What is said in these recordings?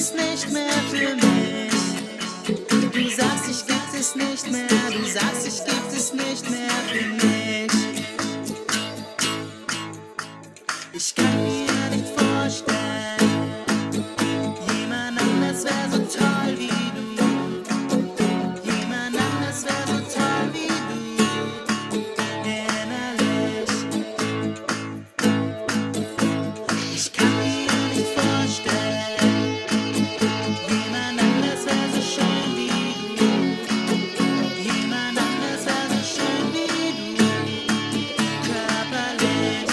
es nicht mehr für mich. Du sagst, dich gibt es nicht mehr. Du sagst, dich gibt es nicht mehr für mich. Ich kann mir nicht vorstellen, jemand anders wär so toll wie du. Jemand anders wär so toll wie du. Innerlich. Ich kann mir nicht vorstellen, jemand anders wär so schön wie du. Jemand anders wär so schön wie du. Körperlich.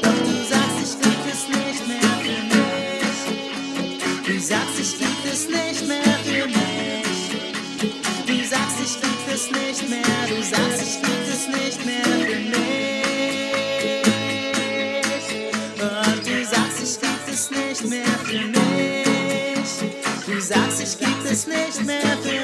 Doch du sagst, dich gibt es nicht mehr für mich. Du sagst, dich gibt es nicht mehr für mich. Du sagst, dich gibt es nicht mehr. Du sagst, dich gibt es nicht mehr für mich. Und du sagst, dich gibt es nicht mehr für mich. Du sagst, dich gibt es nicht mehr für